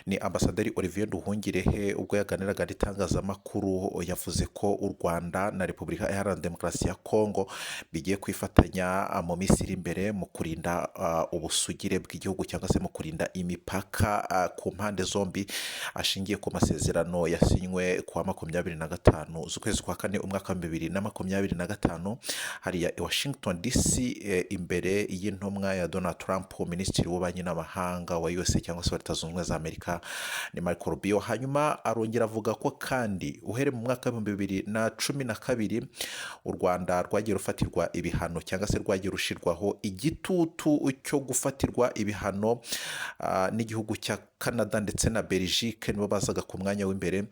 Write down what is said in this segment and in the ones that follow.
Ni Ambasaderi Olivier Nduhungirehe. Ubwo yaganiraga n'itangazamakuru, yavuze ko u Rwanda na Repubulika Iharanira Demokarasi ya Kongo bigiye kwifatanya mu minsi iri imbere mu kurinda ubusugire bw'igihugu cyangwa se mu kurinda imipaka ku mpande zombi, ashingiye ku masezerano yasinywe ku wa 25 z'ukwezi kwa kane umwaka wa 2025 hariya i Washington DC, imbere y'intumwa ya Donald Trump, Minisitiri w'Ububanyi n'Amahanga wa USA cyangwa se wa Leta Zunze Ubumwe za Amerika, ni Marco Rubio. Hanyuma arongera avuga ko kandi uhereye mu mwaka wa 2012 u Rwanda rwagiye rufatirwa ibihano cyangwa se rwagiye rushyirwaho igitutu cyo gufatirwa ibihano n'igihugu cya Canada ndetse na Belgique, nibo bazaga ku mwanya w'imbere.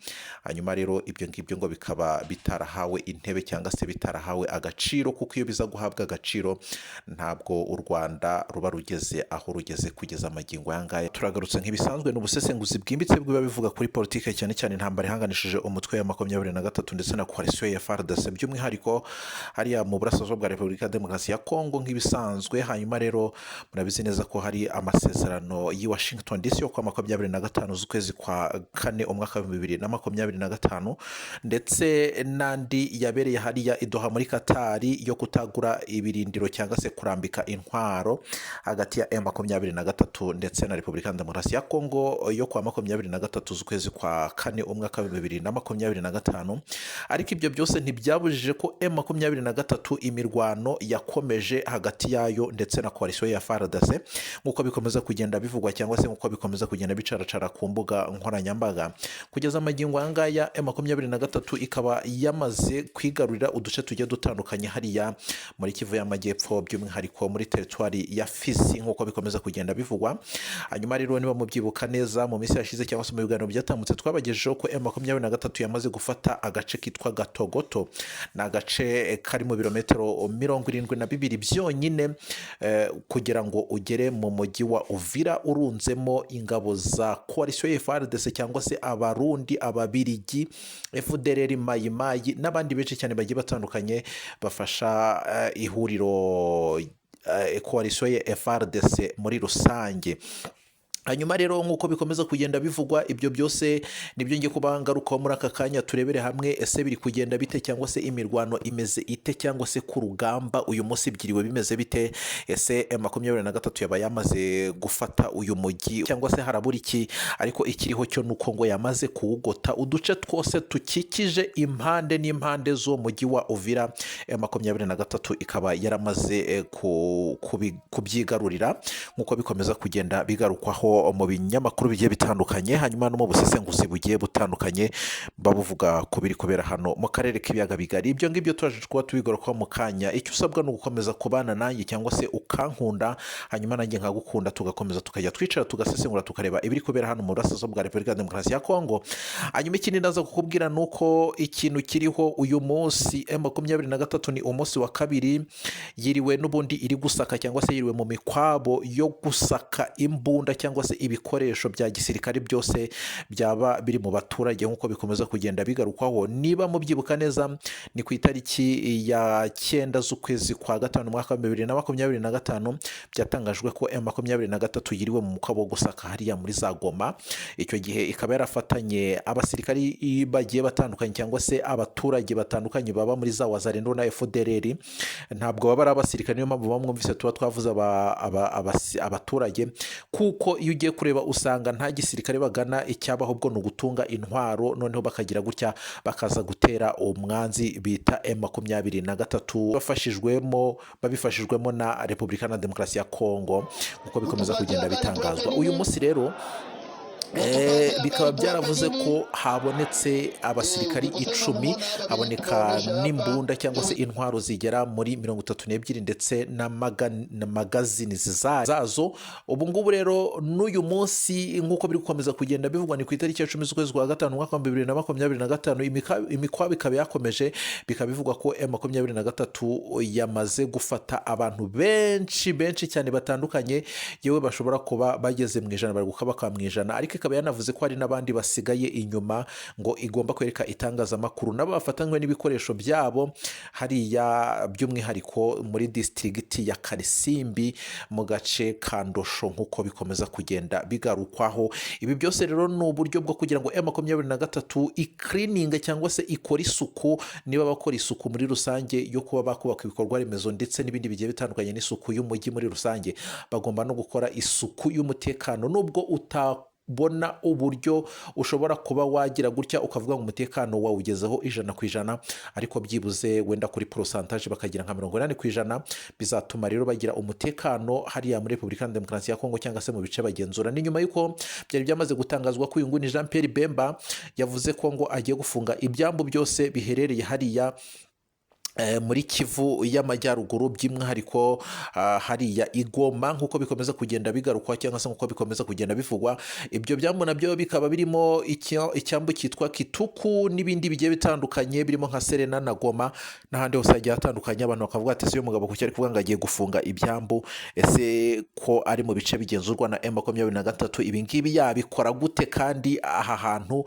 Hanyuma rero ibyo ngibyo ngo bikaba bitarahawe intebe cyangwa se bitarahawe agaciro, kuko iyo biza guhabwa agaciro ntabwo u Rwanda ruba rugeze aho rugeze kugeza amagingo aya ngaya. Turagarutse nk'ibisanzwe, ni ubusesenguzi bwimbitse bw'ibiba bivuga kuri politike, cyane cyane intambara ihanganishije umutwe wa 23 ndetse na coalition ya FARDC, by'umwihariko hariya mu burasirazuba bwa Repubulika ya Demokarasi ya Kongo nk'ibisanzwe. Hanyuma rero murabizi neza ko hari amasezerano y'i Washington DC yo kwa 25 z'ukwezi kwa kane umwaka wa 2025, ndetse n'andi yabereye hariya i Doha muri Katari yo kutagura ibirindiro cyangwa se kurambika intwaro hagati ya M23 ndetse na Repubulika ya Demokarasi ya Kongo yo kwa 23 z'ukwezi kwa kane umwaka wa 2025. Ariko ibyo byose ntibyabujije ko M23 imirwano yakomeje hagati yayo ndetse na coalition ya FARDC, nk'uko bikomeza kugenda bivugwa cyangwa se nk'uko bikomeza kugenda bicaracara ku mbuga nkoranyambaga. Kugeza amagingo aya ngaya, M23 ikaba yamaze kwigarurira uduce tugiye dutandukanye hariya muri Kivu y'Amajyepfo, by'umwihariko muri teritwari ya Fizi, nk'uko bikomeza kugenda bivugwa. Hanyuma rero niba mubyibuka neza, mu minsi yashize cyangwa se mu biganiro byatambutse, twabagejejeho ko M23 yamaze gufata agace kitwa Gatogoto. Ni agace kari mu birometero 72 byonyine kugira ngo ugere mu mujyi wa Uvira, urunzemo ingabo za coalition ya FARDC cyangwa se Abarundi, Ababirigi, FDLR, Mayimayi n'abandi benshi cyane bagiye batandukanye bafasha ihuriro coalition ya FARDC muri rusange. Hanyuma rero nk'uko bikomeza kugenda bivugwa, ibyo byose nibyo ngiye kuba ngarukaho muri aka kanya, turebere hamwe ese biri kugenda bite cyangwa se imirwano imeze ite cyangwa se ku rugamba uyu munsi byiriwe bimeze bite? Ese M23 yaba yamaze gufata uyu mujyi cyangwa se harabura iki? Ariko ikiriho cyo ni uko ngo yamaze kuwugota, uduce twose tukikije impande n'impande z'uwo mujyi wa Uvira, 23 ikaba yaramaze kubyigarurira, nk'uko bikomeza kugenda bigarukwaho mu binyamakuru bigiye bitandukanye, hanyuma no mu busesenguzi bugiye butandukanye babuvuga ku biri kubera hano mu karere k'Ibiyaga Bigari. Ibyo ngibyo turaje kuba tubigarukaho mu kanya. Icyo usabwa ni ugukomeza kubana nanjye cyangwa se ukankunda, hanyuma nanjye nkagukunda, tugakomeza tukajya twicara tugasesengura, tukareba ibiri kubera hano mu burasirazuba bwa Repubulika ya Demokarasi ya Kongo. Hanyuma ikindi ndaza kukubwira ni uko ikintu kiriho uyu munsi, M23 ni umunsi wa kabiri yiriwe n'ubundi iri gusaka cyangwa se yiriwe mu mikwabo yo gusaka imbunda cyangwa se ibikoresho bya gisirikare byose byaba biri mu baturage, nk'uko bikomeza kugenda bigarukwaho. Niba mubyibuka neza, ni ku itariki ya 9 z'ukwezi kwa gatanu umwaka wa 2025 byatangajwe ko M23 yiriwe mu mukwabo wo gusaka hariya muri za Goma. Icyo gihe ikaba yarafatanye abasirikari bagiye batandukanye cyangwa se abaturage batandukanye baba muri za Wazalendo na FDLR. Ntabwo baba ari abasirikare, niyo mpamvu bamwumvise tuba twavuze abaturage, kuko iyo ugiye kureba usanga nta gisirikare bagana, icyaba ahubwo ni ugutunga intwaro, noneho bakagira gutya bakaza gutera umwanzi bita M23 babifashijwemo na Repubulika na Demokarasi ya Kongo, nk'uko bikomeza kugenda bitangazwa. Uyu munsi rero bikaba byaravuze ko habonetse abasirikari 10, haboneka n'imbunda cyangwa se intwaro zigera muri 32 ndetse na magazini zazo. Ubu ngubu rero n'uyu munsi, nk'uko biri gukomeza kugenda bivugwa, ni ku itariki ya 10 z'ukwezi kwa gatanu umwaka wa 2025, imikwabo ikaba yakomeje. Bikaba bivugwa ko M23 yamaze gufata abantu benshi benshi cyane batandukanye, yewe bashobora kuba bageze mu 100, bari gukabaka mu 100, ariko Ariko ikaba yanavuze ko hari n'abandi basigaye inyuma ngo igomba kwereka itangazamakuru, nabo bafatanywe n'ibikoresho byabo hariya, by'umwihariko muri disitirigiti ya Karisimbi mu gace ka Ndosho, nk'uko bikomeza kugenda bigarukwaho. Ibi byose rero ni uburyo bwo kugira ngo M23 icleaninge cyangwa se ikore isuku, niba bakora isuku muri rusange yo kuba bakubaka ibikorwa remezo ndetse n'ibindi bigiye bitandukanye n'isuku y'umujyi muri rusange, bagomba no gukora isuku y'umutekano. Nubwo utabona uburyo ushobora kuba wagira gutya ukavuga ngo umutekano wawugezeho 100%, ariko byibuze wenda kuri pourcentage bakagira nka 80%, bizatuma rero bagira umutekano hariya muri Repubulika ya Demokarasi ya Kongo cyangwa se mu bice bagenzura. Ni nyuma y'uko byari byamaze gutangazwa ko uyu nguyu ni Jean Pierre Bemba yavuze ko ngo agiye gufunga ibyambu byose biherereye hariya muri Kivu y'Amajyaruguru, by'umwihariko hariya i Goma, nk'uko bikomeza kugenda bigarukwa cyangwa se nk'uko bikomeza kugenda bivugwa. Ibyo byambu nabyo bikaba birimo icyambu cyitwa Kituku n'ibindi bigiye bitandukanye birimo nka Serena na Goma n'ahandi hose hagiye hatandukanye. Abantu bakavuga ati: "Ese uyu mugabo kuki ari kuvuga ngo agiye gufunga ibyambu? Ese ko ari mu bice bigenzurwa na M23, ibi ngibi yabikora gute kandi aha hantu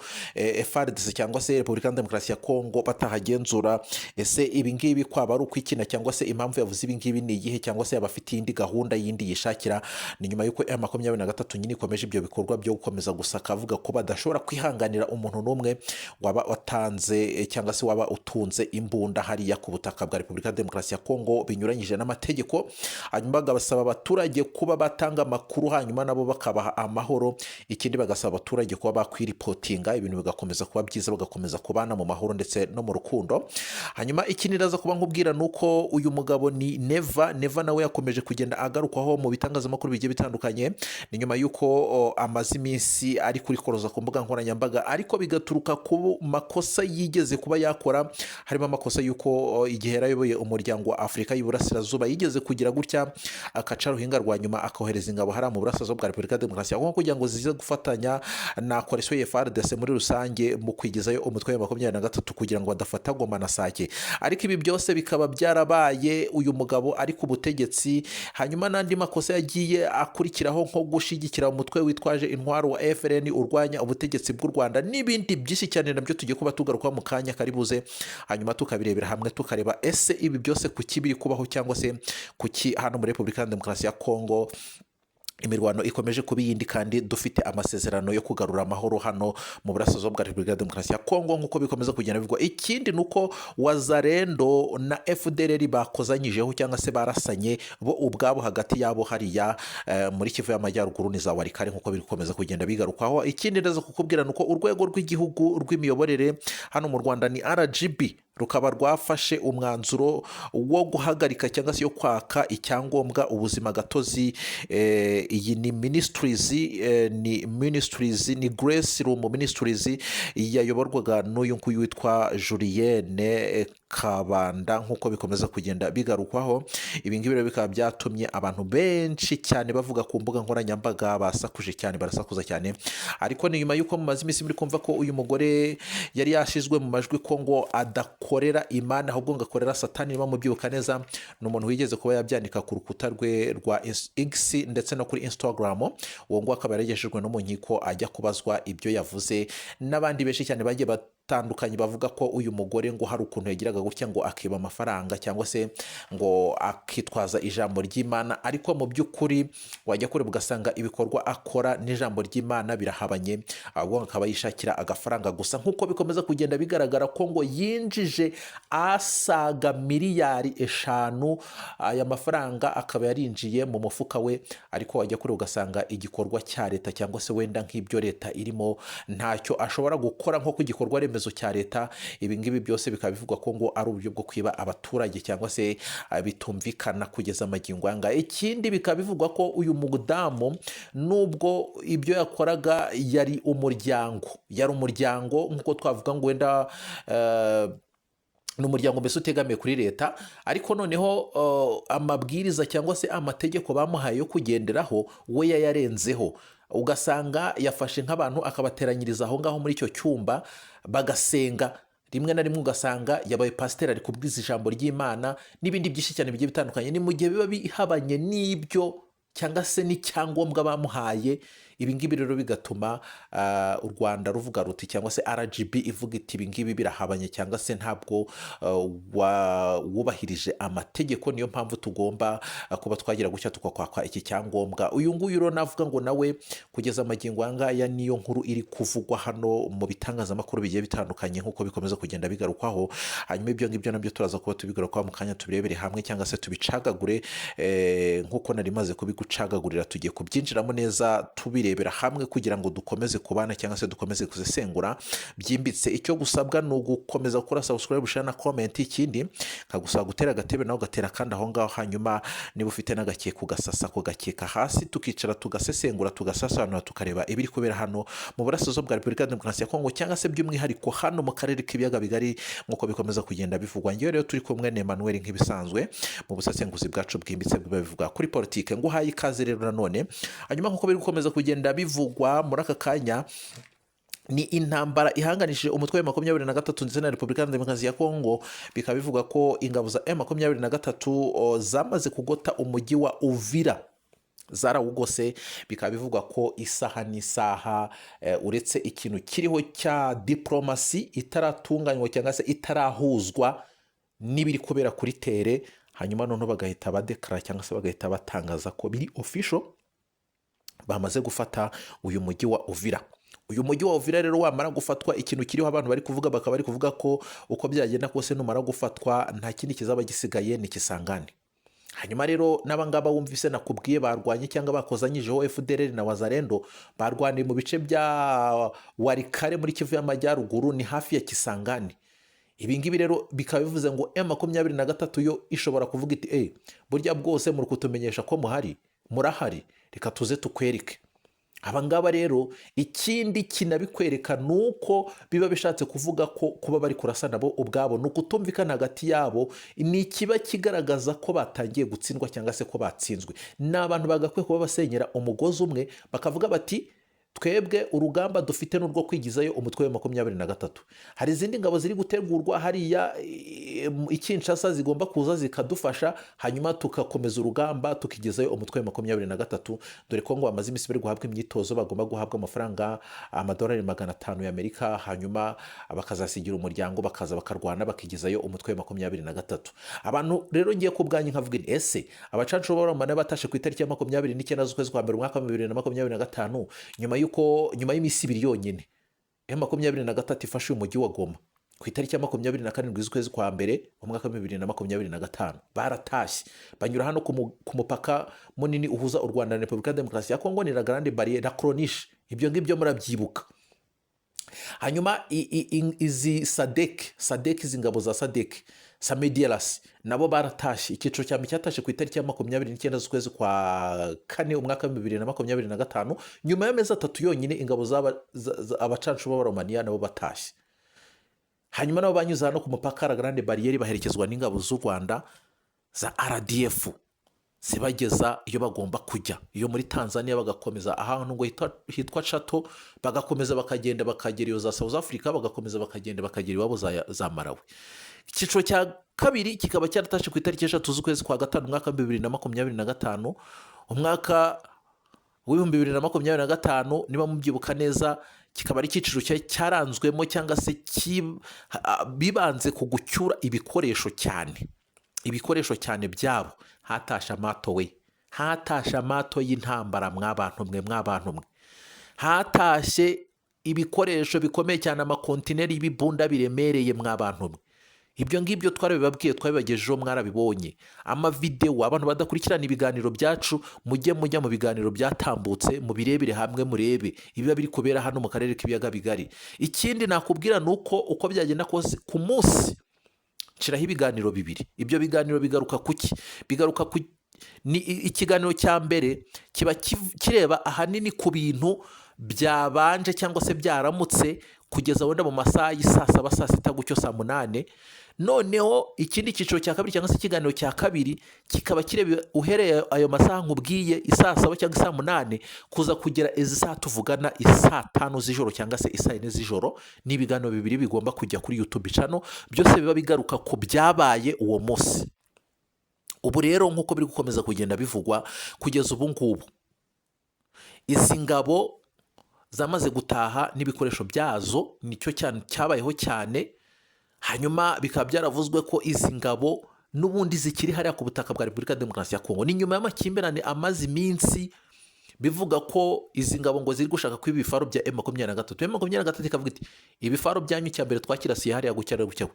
FARDC cyangwa se Repubulika ya Demokarasi ya Kongo batahagenzura? Ese ibi ngibi kwaba ari ukwikina, cyangwa se impamvu yavuze ibi ngibi ni iyihe, cyangwa se yaba afite iyindi gahunda yindi yishakira?" Ni nyuma y'uko M23 nyine ikomeje ibyo bikorwa byo gukomeza gusaka, avuga ko badashobora kwihanganira umuntu n'umwe waba watanze cyangwa se waba utunze imbunda hariya ku butaka bwa Repubulika ya Demokarasi ya Kongo binyuranyije n'amategeko. Hanyuma bagasaba abaturage kuba batanga amakuru, hanyuma nabo bakabaha amahoro. Ikindi, bagasaba abaturage kuba bakwiripotinga, ibintu bigakomeza kuba byiza, bagakomeza kubana mu mahoro ndetse no mu rukundo. Hanyuma ikindi ndaza kuba nkubwira ni uko uyu mugabo ni Neva. Neva nawe yakomeje kugenda agarukwaho mu bitangazamakuru bigiye bitandukanye. Ni nyuma y'uko amaze iminsi ari kurikoroza ku mbuga nkoranyambaga, ariko bigaturuka ku makosa yigeze kuba yakora, harimo amakosa y'uko igihe yari ayoboye Umuryango wa Afurika y'Iburasirazuba yigeze kugira gutya akaca ruhinga rwa nyuma, akohereza ingabo hariya mu burasirazuba bwa Repubulika ya Demokarasi ya Kongo kugira ngo zize gufatanya na coalition ya FARDC muri rusange mu kwigizayo umutwe wa 23 kugira ngo badafata Goma na Sake. Ariko ibi byose bikaba byarabaye uyu mugabo ari ku butegetsi. Hanyuma n'andi makosa yagiye akurikiraho, nko gushyigikira umutwe witwaje intwaro wa FLN urwanya ubutegetsi bw'u Rwanda n'ibindi byinshi cyane, nabyo tugiye kuba tugarukaho mu kanya kari buze, hanyuma tukabirebera hamwe, tukareba ese ibi byose kuki biri kubaho, cyangwa se kuki hano muri Repubulika ya Demokarasi ya Kongo imirwano ikomeje kuba iyindi kandi dufite amasezerano yo kugarura amahoro hano mu burasirazuba bwa Repubulika ya Demokarasi ya Kongo, nk'uko bikomeza kugenda bivugwa. Ikindi ni uko Wazalendo na FDLR bakozanyijeho cyangwa se barasanye bo ubwabo hagati yabo hariya muri Kivu y'Amajyaruguru, ni za Walikale, nk'uko biri gukomeza kugenda bigarukwaho. Ikindi ndaza kukubwira ni uko Urwego rw'Igihugu rw'Imiyoborere hano mu Rwanda, ni RGB, rukaba rwafashe umwanzuro wo guhagarika cyangwa se yo kwaka icyangombwa ubuzima gatozi. Iyi ni ministries, ni ministries, ni Grace Room Ministries yayoborwaga n'uyu nguyu witwa Julienne Kabanda, nk'uko bikomeza kugenda bigarukwaho. Ibi ngibi rero bikaba byatumye abantu benshi cyane bavuga ku mbuga nkoranyambaga, basakuje cyane, barasakuza cyane. Ariko ni nyuma y'uko mumaze iminsi muri kumva ko uyu mugore yari yashyizwe mu majwi ko ngo adakorera Imana ahubwo ngo akorera Satani. Niba mubyibuka neza, ni umuntu wigeze kuba yabyandika ku rukuta rwe rwa X ndetse no kuri Instagram. Uwo nguwo akaba yaragejejwe no mu nkiko, ajya kubazwa ibyo yavuze, n'abandi benshi cyane bagiye batandukanye bavuga ko uyu mugore ngo hari ukuntu yagiraga gutya ngo akiba amafaranga cyangwa se ngo akitwaza ijambo ry'Imana, ariko mu by'ukuri wajya kureba ugasanga ibikorwa akora n'ijambo ry'Imana birahabanye, ahubwo akaba yishakira agafaranga gusa, nk'uko bikomeza kugenda bigaragara ko ngo yinjije asaga miliyari 5. Aya mafaranga akaba yarinjiye mu mufuka we, ariko wajya kureba ugasanga igikorwa cya leta cyangwa se wenda nk'ibyo leta irimo ntacyo ashobora gukora, nko ku gikorwa remezo cya leta. Ibi ngibi byose bikaba bivugwa ko ngo ari uburyo bwo kwiba abaturage cyangwa se bitumvikana kugeza amagingo aya ngaya. Ikindi, bikaba bivugwa ko uyu mudamu, nubwo ibyo yakoraga, yari umuryango nk'uko twavuga ngo wenda ni umuryango mbese utegamiye kuri leta, ariko noneho amabwiriza cyangwa se amategeko bamuhaye yo kugenderaho we yayarenzeho, ugasanga yafashe nk'abantu akabateranyiriza aho ngaho muri icyo cyumba bagasenga. Rimwe na rimwe ugasanga yabaye pasiteri, ari kubwiza ijambo ry'Imana n'ibindi byinshi cyane bigiye bitandukanye. Ni mu gihe biba bihabanye n'ibyo cyangwa se n'icyangombwa bamuhaye. Ibi ngibi rero bigatuma u Rwanda ruvuga ruti, cyangwa se RGB ivuga iti: "Ibi ngibi birahabanye, cyangwa se ntabwo wubahirije amategeko, niyo mpamvu tugomba kuba twagira gutya tukakwaka iki cyangombwa." Uyu nguyu rero navuga ngo nawe kugeza amagingo aya ngaya niyo nkuru iri kuvugwa hano mu bitangazamakuru bigiye bitandukanye, nk'uko bikomeza kugenda bigarukwaho. Hanyuma ibyo ngibyo nabyo turaza kuba tubigarukaho mu kanya, tubirebere hamwe cyangwa se tubicagagure, nk'uko nari maze kubigucagagurira. Tugiye kubyinjiramo neza, tubirebera hamwe kugira ngo dukomeze kubana cyangwa se dukomeze gusesengura byimbitse. Icyo gusabwa ni ugukomeza gukora subscribe, share na comment. Ikindi nkagusaba gutera agatebe nawe ugatera kandi aho ngaho, hanyuma niba ufite n'agakeka ugasasa ku gakeka hasi, tukicara tugasesengura, tugasasanura, tukareba ibiri kubera hano mu burasirazuba bwa Repubulika ya Demokarasi ya Kongo, cyangwa se by'umwihariko hano mu karere k'Ibiyaga Bigari, nk'uko bikomeza kugenda bivugwa. Ngewe rero turi kumwe na Emmanuel nk'ibisanzwe mu busesenguzi bwacu bwimbitse biba bivuga kuri politike. Nguhaye ikaze rero nanone. Hanyuma nk'uko biri gukomeza kugenda bivugwa muri aka kanya, ni intambara ihanganishije umutwe wa 23 ndetse na Repubulika ya Demokarasi ya Kongo. Bikaba bivuga ko ingabo za M23 zamaze kugota umujyi wa Uvira, zarawugose. Bikaba bivugwa ko isaha n'isaha, uretse ikintu kiriho cya diporomasi itaratunganywa cyangwa se itarahuzwa n'ibiri kubera kuri terrain, hanyuma noneho bagahita badekara cyangwa se bagahita batangaza ko biri official bamaze gufata uyu mujyi wa Uvira. Uyu mujyi wa Uvira rero wamara gufatwa, ikintu kiriho abantu bari kuvuga, bakaba bari kuvuga ko uko byagenda kose numara gufatwa nta kindi kizaba gisigaye, ni Kisangani. Hanyuma rero n'abangaba wumvise nakubwiye barwanye cyangwa bakozanyijeho FDLR na Wazalendo, barwaniye mu bice bya Walikale muri Kivu y'Amajyaruguru, ni hafi ya Kisangani. Ibi ngibi rero bikaba bivuze ngo M23 yo ishobora kuvuga iti: "Burya bwose muri kutumenyesha ko muhari, murahari, reka tuze tukwereke." Aba ngaba rero ikindi kinabikwereka ni uko biba bishatse kuvuga ko kuba bari kurasa nabo ubwabo ni ukutumvikana hagati yabo, ni ikiba kigaragaza ko batangiye gutsindwa cyangwa se ko batsinzwe. Ni abantu bagakwiye kuba basenyera umugozi umwe, bakavuga bati: "Twebwe urugamba dufite n'urwo kwigizayo umutwe wa 23. Hari izindi ngabo ziri gutegurwa hariya i Kinshasa zigomba kuza zikadufasha, hanyuma tugakomeza urugamba tukigezayo umutwe wa 23," dore ko ngo bamaze iminsi bari guhabwa imyitozo, bagomba guhabwa amafaranga amadolari 500 y'Amerika, hanyuma bakazasigira umuryango, bakaza bakarwana bakigezayo umutwe wa 23. Abantu rero ngiye ku bwanyu nkavuga nti: "Ese abacancuro b'Abaromani batashe ku itariki ya 29 z'ukwezi kwa mbere umwaka wa 2025, nyuma y'uko nyuma y'iminsi 2 yonyine M23 ifashe uyu mujyi wa Goma ku itariki ya 27 z'ukwezi kwa mbere umwaka wa 2025, baratashye banyura hano ku mupaka munini uhuza u Rwanda na Repubulika ya Demokarasi ya Kongo, ni la Grande Barrière, la Corniche." Ibyo ngibyo murabyibuka. Hanyuma izi SADC, izi ngabo za SADC, SAMIDRC, nabo baratashye. Icyiciro cya mbere cyatashe ku itariki ya 29 z'ukwezi kwa kane umwaka wa 2025, nyuma y'amezi 3 yonyine ingabo abacancuro b'Abaromaniya nabo batashye. Hanyuma nabo banyuze hano ku mupaka la Grande Barrière, baherekezwa n'ingabo z'u Rwanda za RDF, zibageza iyo bagomba kujya, iyo muri Tanzania, bagakomeza ahantu ngo hitwa Chato, bagakomeza bakagenda bakagera iyo za South Africa, bagakomeza bakagenda bakagera iwabo za Malawi. Icyiciro cya kabiri kikaba cyaratashe ku itariki 3 z'ukwezi kwa gatanu umwaka wa 2025, umwaka w'2025 niba mubyibuka neza. Kikaba ari icyiciro cyaranzwemo cyangwa se bibanze ku gucyura ibikoresho cyane, ibikoresho cyane byabo. Hatashe amato we, hatashe amato y'intambara, mwabantu mwe, mwabantu mwe, hatashye ibikoresho bikomeye cyane, amakontineri y'ibibunda biremereye, mwabantu mwe. Ibyo ngibyo twarabibabwiye, twabibagejejeho, mwarabibonye amavidewo. Abantu badakurikirana ibiganiro byacu, mujye mujya mu biganiro byatambutse, mubirebere hamwe, murebe ibiba biri kubera hano mu karere k'Ibiyaga Bigari. Ikindi nakubwira ni uko uko byagenda kose ku munsi nshiraho ibiganiro bibiri. Ibyo biganiro bigaruka ku ki? Bigaruka ku ni ikiganiro cya mbere kiba kireba ahanini ku bintu byabanje cyangwa se byaramutse kugeza wenda mu masaha y'i saa 7, saa 6 gutyo, saa 8. Noneho ikindi cyiciro cya kabiri cyangwa se ikiganiro cya kabiri kikaba kireba uhereye ayo masaha nkubwiye, i saa 7 cyangwa i saa 8, kuza kugera izi saha tuvugana, i saa 5 z'ijoro cyangwa se i saa 4 z'ijoro. Ni ibiganiro bibiri bigomba kujya kuri YouTube channel, byose biba bigaruka ku byabaye uwo munsi. Ubu rero nk'uko biri gukomeza kugenda bivugwa kugeza ubu ngubu, Izi ngabo zamaze gutaha n'ibikoresho byazo, nicyo cyane cyabayeho cyane. Hanyuma bikaba byaravuzwe ko izi ngabo n'ubundi zikiri hariya ku butaka bwa Repubulika ya Demokarasi ya Kongo. Ni nyuma y'amakimbirane amaze iminsi bivuga ko izi ngabo ngo ziri gushaka kwiba ibifaru bya M23. M23 ikavuga iti: "Ibifaru byanyu cya mbere twakirasiye hariya gutya na gutya,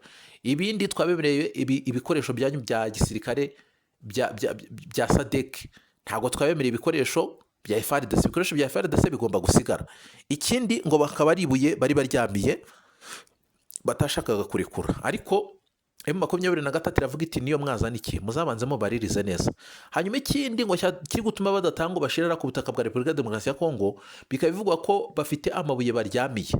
ibindi twabemereye ibikoresho byanyu bya gisirikare bya SADC, ntabwo twabemereye ibikoresho bya FARDC, ibikoresho bya FARDC bigomba gusigara." Ikindi ngo bakaba ari ibuye bari baryamiye batashakaga kurekura, ariko M23 iravuga iti: "Niyo mwazana iki, muzabanze mubaririze neza." Hanyuma ikindi ngo kiri gutuma badatanga ngo bashirira ku butaka bwa Repubulika ya Demokarasi ya Kongo, bikaba bivugwa ko bafite amabuye baryamiye.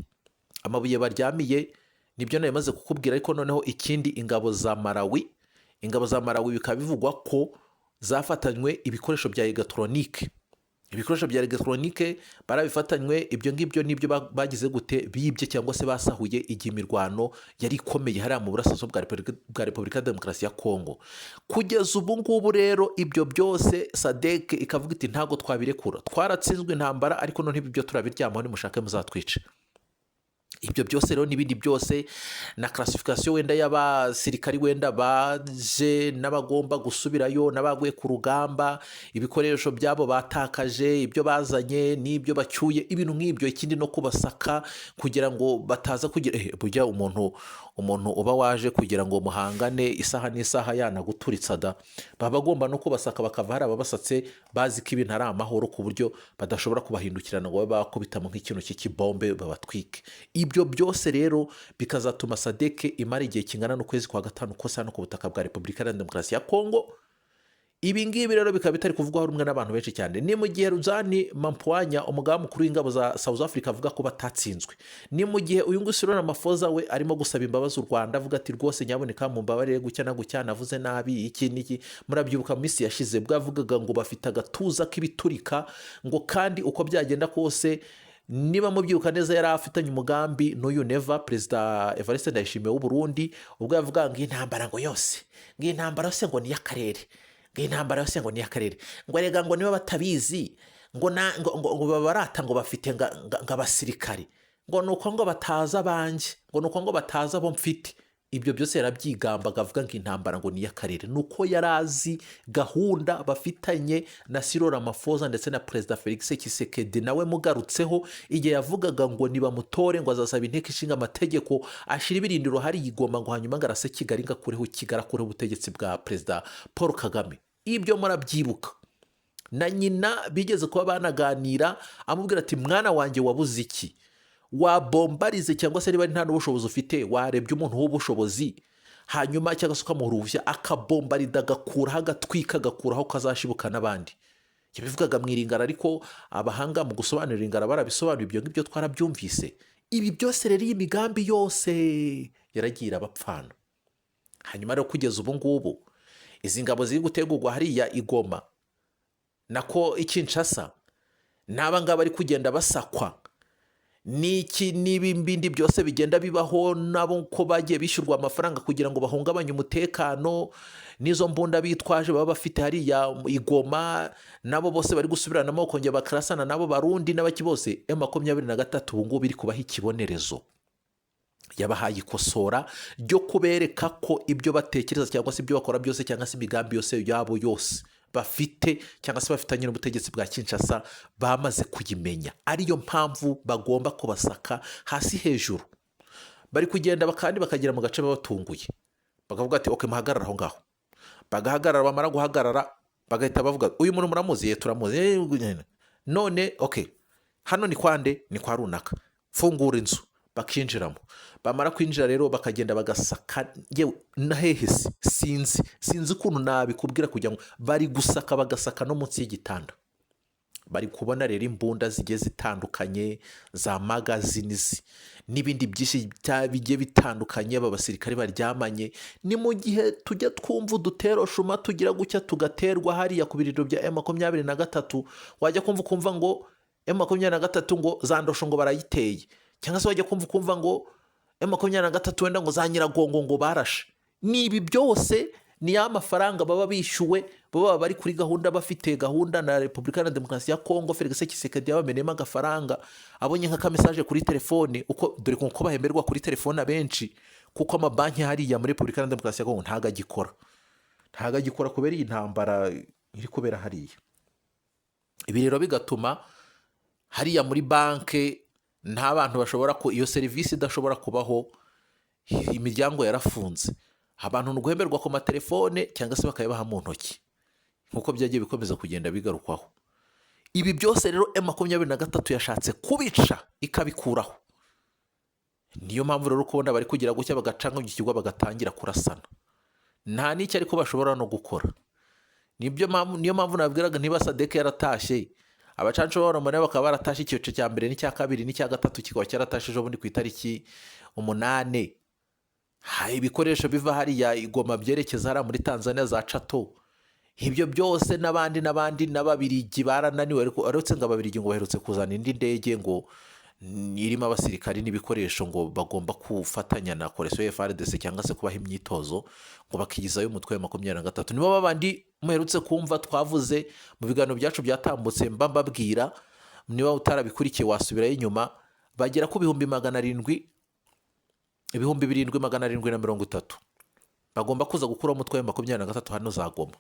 Amabuye baryamiye nibyo nari maze kukubwira. Ariko noneho ikindi, ingabo za Malawi bikaba bivugwa ko zafatanywe ibikoresho bya elegitoronike. Ibikoresho bya elegitoronike barabifatanywe. Ibyo ngibyo nibyo bagize gute, bibye cyangwa se basahuye igihe imirwano yari ikomeye hariya mu burasirazuba bwa Repubulika ya Demokarasi ya Kongo. Kugeza ubu ngubu rero, ibyo byose SADC ikavuga iti: "Ntabwo twabirekura, twaratsinzwe intambara, ariko noneho ibi byo turabiryamaho, nimushake muzatwice." Ibyo byose rero n'ibindi byose na classification wenda y'abasirikari wenda baje n'abagomba gusubirayo n'abaguye ku rugamba, ibikoresho byabo batakaje, ibyo bazanye n'ibyo bacyuye, ibintu nk'ibyo. Ikindi no kubasaka kugira ngo bataza kugira burya umuntu uba waje kugira ngo muhangane isaha n'isaha yanaguturitsa da, baba bagomba no kubasaka, bakava hari ababasatse bazi ko ibintu ari amahoro, ku buryo badashobora kubahindukirana ngo babe bakubitamo nk'ikintu cy'ikibombe babatwike. Ibyo byose rero bikazatuma SADC imara igihe kingana n'ukwezi kwa gatanu kose hano ku butaka bwa Repubulika Iharanira Demokarasi ya Kongo. Ibi ngibi rero bikaba bitari kuvugwaho rumwe n'abantu benshi cyane. Ni mu gihe Rudzani Maphwanya, umugaba mukuru w'ingabo za South Africa, avuga ko batatsinzwe. Ni mu gihe uyu nguyu Cyril Ramaphosa we arimo gusaba imbabazi u Rwanda, avuga ati: "Rwose nyaboneka mumbabarire, gutya na gutya navuze nabi, iki n'iki." Murabyibuka mu minsi yashize bwavugaga ngo bafite agatuza k'ibiturika, ngo kandi uko byagenda kose, niba mubyibuka neza, yari afitanye umugambi n'uyu Neva, Perezida Evariste Ndayishimiye w'u Burundi, ubwo yavugaga ngo intambara ngo yose, ngo iyi ntambara yose ngo ni iy'akarere, ngo iyi ntambara yose ngo ni iy'akarere, ngo erega ngo niba batabizi ngo na ngo ngo, ngo babarata ngo bafite ngo abasirikari, ngo ni uko ngo batazi abanjye, ngo ni uko ngo batazi abo mfite. Ibyo byose yarabyigambaga avuga ngo intambara ngo ni iy'akarere, ni uko yari azi gahunda bafitanye na Cyril Ramaphosa ndetse na Perezida Felix Tshisekedi. Nawe mugarutseho igihe yavugaga ngo nibamutore ngo azasaba Inteko Ishinga Amategeko ashyira ibirindiro hari yigomba, ngo hanyuma ngo arase Kigali, ngo akureho Kigali, akureho ubutegetsi bwa Perezida Paul Kagame. Ibyo murabyibuka. Na nyina bigeze kuba banaganira, amubwira ati: "Mwana wanjye, wabuze iki? Wabombarize, cyangwa se niba nta n'ubushobozi ufite, warebye umuntu w'ubushobozi, hanyuma cyangwa se ukamuha uruhushya akabombarida, agakuraho, agatwika, agakuraho, kazashibuka n'abandi." Yabivugaga mu iringara, ariko abahanga mu gusobanura iringara barabisobanuye, ibyo ngibyo twarabyumvise. Ibi byose rero, iyi migambi yose yaragiye irabapfana. Hanyuma rero kugeza ubu ngubu izi ngabo ziri gutegurwa hariya i Goma, nako i Kinshasa, n'aba ngaba bari kugenda basakwa n'iki n'ibindi byose bigenda bibaho, nabo ko bagiye bishyurwa amafaranga kugira ngo bahungabanye umutekano, n'izo mbunda bitwaje baba bafite hariya i Goma, nabo bose bari gusubiranamo bakongera bakarasana nabo Barundi n'abaki bose. M23 ubu ngubu iri kubaha ikibonerezo, yabahaye ikosora ryo kubereka ko ibyo batekereza cyangwa se ibyo bakora byose cyangwa se imigambi yose yabo yose bafite cyangwa se bafitanye n'ubutegetsi bwa Kinshasa bamaze kuyimenya, ariyo mpamvu bagomba kubasaka hasi hejuru. Bari kugenda kandi bakagera mu gace babatunguye, bakavuga ati: "Okay, muhagarara aho ngaho." Bagahagarara, bamara guhagarara bagahita bavuga: "Uyu muntu muramuzi?" "Ye, turamuzi." "None okay, hano ni kwa nde?" "Ni kwa runaka." "Fungura inzu." Bakinjiramo, bamara kwinjira rero bakagenda bagasaka. Yewe na hehe se, sinzi ukuntu nabikubwira, kugira ngo bari gusaka, bagasaka no munsi y'igitanda. Bari kubona rero imbunda zigiye zitandukanye, za magazines n'ibindi byinshi bigiye bitandukanye aba basirikare baryamanye. Ni mu gihe tujya twumva udutero shuma tugira gutya tugaterwa hariya ku birindiro bya M23, wajya kumva ukumva ngo M23 ngo za Ndosho ngo barayiteye, cyangwa se wajya kumva ukumva ngo M23 wenda ngo za Nyiragongo ngo barashe. Ni ibi byose Ni ya mafaranga baba bishyuwe, baba bari kuri gahunda, bafite gahunda na Repubulika na Demokarasi ya Kongo. Felix Tshisekedi yabamenyemo agafaranga, abonye nk'akamessage kuri telefone, uko dore ko bahemberwa kuri telefone abenshi, kuko amabanki hariya muri Repubulika na Demokarasi ya Kongo ntago agikora, ntago agikora kubera iyi ntambara iri kubera hariya. Ibi rero bigatuma hariya muri banki nta bantu bashobora ku iyo serivisi idashobora kubaho, imiryango yarafunze. Abantu ni uguhemberwa ku matelefone cyangwa se bakayabaha mu ntoki, nk'uko byagiye bikomeza kugenda bigarukwaho. Ibi byose rero M23 yashatse kubica ikabikuraho. Niyo mpamvu rero kubona bari kugira gutya bagacanga ikigwa, bagatangira kurasana, nta n'icyo ariko bashobora no gukora. Nibyo mpamvu, niyo mpamvu nabwiraga, niba SADC yaratashye, abacanshuro b'Abaromani bakaba baratashye icyiciro cya mbere n'icya kabiri n'icya gatatu kikaba cyaratashe ejo bundi ku itariki 8. Ibikoresho biva hariya i Goma byerekeza hariya muri Tanzania za Chato, ibyo byose n'abandi n'abandi n'Ababirigi barananiwe. Ariko uretse ngo Ababirigi ngo baherutse kuzana indi ndege ngo irimo abasirikari n'ibikoresho, ngo bagomba gufatanya na coalition FARDC cyangwa se kubaha imyitozo, ngo bakigizayo umutwe wa 23. Nibo babandi muherutse kumva twavuze mu biganiro byacu byatambutse, mba mbabwira, niba utarabikurikiye wasubirayo inyuma, bagera ku 700,000, 7,730, bagomba kuza gukuraho umutwe wa 23 hano za Goma.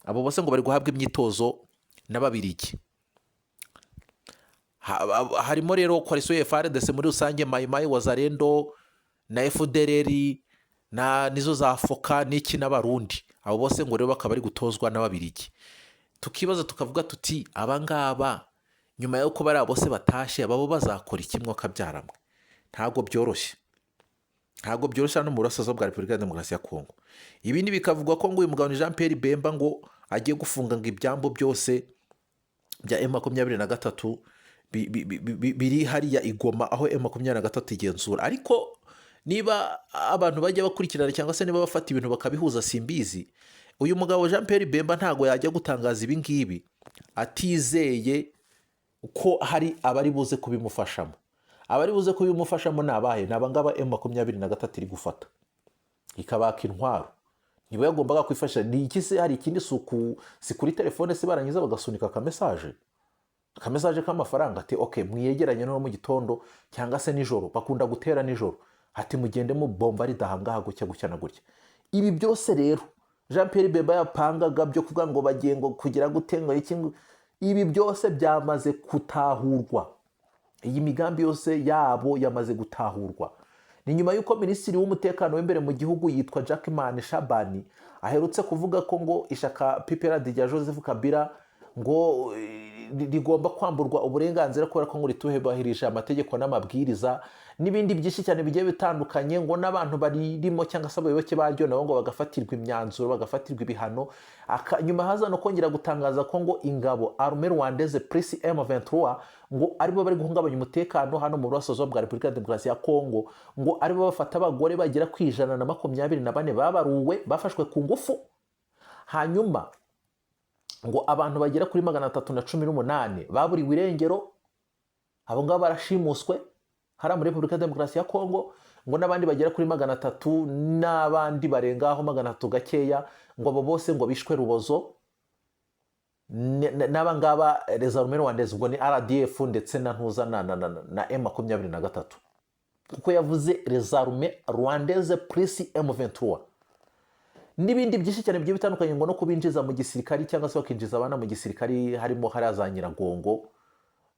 Abo bose ngo bari guhabwa imyitozo n'Ababirigi. Harimo rero coalition FARDC muri rusange, Mayimayi, Wazalendo na FDLR na nizo za FOCA n'iki n'Abarundi. Abo bose ngo rero bakaba bari gutozwa n'Ababirigi. Tukibaza tukavuga tuti: abangaba nyuma y'uko bariya bose batashye, ababo bazakora iki? Mwakabyaramwe, ntabwo byoroshye, ntabwo byoroshye hano mu burasirazuba bwa Repubulika ya Demokarasi ya Kongo. Ibindi bikavugwa ko ngo uyu mugabo ni Jean Pierre Bemba, ngo agiye gufunga ngo ibyambu byose bya M23 biri hariya i Goma aho M23 igenzura. Ariko niba abantu bajya bakurikirana cyangwa se niba bafata ibintu bakabihuza, simbizi, uyu mugabo Jean Pierre Bemba ntabwo yajya gutangaza ibi ngibi atizeye ko hari abari buze kubimufashamo. Abari buze kubimufashamo ni abahe? Ni abangaba M23 iri gufata ikabaka intwaro. Niba yagombaga kwifashisha ni iki se? Hari ikindi? Si kuri telefone se barangiza bagasunika akamessage k'amafaranga, ati: "Ok, mwiyegeranye no mu gitondo cyangwa se nijoro," bakunda gutera nijoro, ati: "Mugende mu bomba ridahangaha gutya gutya na gutya." Ibi byose rero Jean Pierre Bemba yapangaga byo kuvuga ngo bagiye ngo kugira gute, ngo iki, ibi byose byamaze gutahurwa. Iyi migambi yose yabo yamaze gutahurwa. Ni nyuma y'uko minisitiri w'umutekano w'imbere mu gihugu yitwa Jackman Shabani aherutse kuvuga ko ngo ishyaka PPRD rya Joseph Kabila ngo rigomba kwamburwa uburenganzira kubera ko ngo ritubahirije amategeko n'amabwiriza n'ibindi byinshi cyane bigiye bitandukanye, ngo n'abantu baririmo cyangwa se abayoboke baryo nabo ngo bagafatirwa imyanzuro, bagafatirwa ibihano. Nyuma haza no kongera gutangaza ko ngo ingabo Armée Rwandaise plus M23 ngo aribo bari guhungabanya umutekano hano mu burasirazuba bwa Repubulika ya Demokarasi ya Kongo, ngo aribo bafata abagore bagera ku 124 babaruwe bafashwe ku ngufu, hanyuma ngo abantu bagera kuri 318 baburiwe irengero, abo ngabo barashimuswe hariya muri Repubulika ya Demokarasi ya Kongo, ngo n'abandi bagera kuri 300 n'abandi barengaho 300 gakeya, ngo abo bose ngo bishwe rubozo n'aba ngaba les armées rwandaises, ubwo ni RDF ndetse na ntuza na M23, kuko yavuze les armées rwandaises plus M23, n'ibindi byinshi cyane bigiye bitandukanye, ngo no kubinjiza mu gisirikari cyangwa se bakinjiza abana mu gisirikari, harimo hariya za Nyiragongo,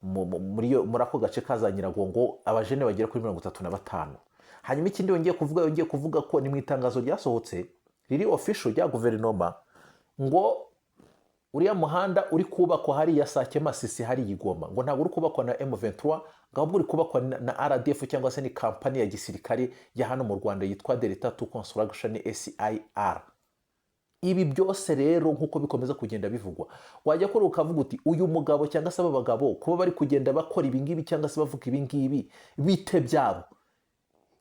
muri ako gace ka za Nyiragongo, abajene bagera kuri 35. Hanyuma ikindi yongeye kuvuga ko ni mu itangazo ryasohotse riri official rya guverinoma, ngo uriya muhanda uri kubakwa hariya Sake Masisi, hariya i Goma, ngo ntabwo uri kubakwa na M23, ngo ahubwo uri kubakwa na RDF cyangwa se ni kampani ya gisirikare ya hano mu Rwanda yitwa Delta 2 Construction SIR. Ibi byose rero nk'uko bikomeza kugenda bivugwa, wajya kure ukavuga uti: uyu mugabo cyangwa se aba bagabo kuba bari kugenda bakora ibingibi cyangwa se bavuga ibingibi, bite byabo?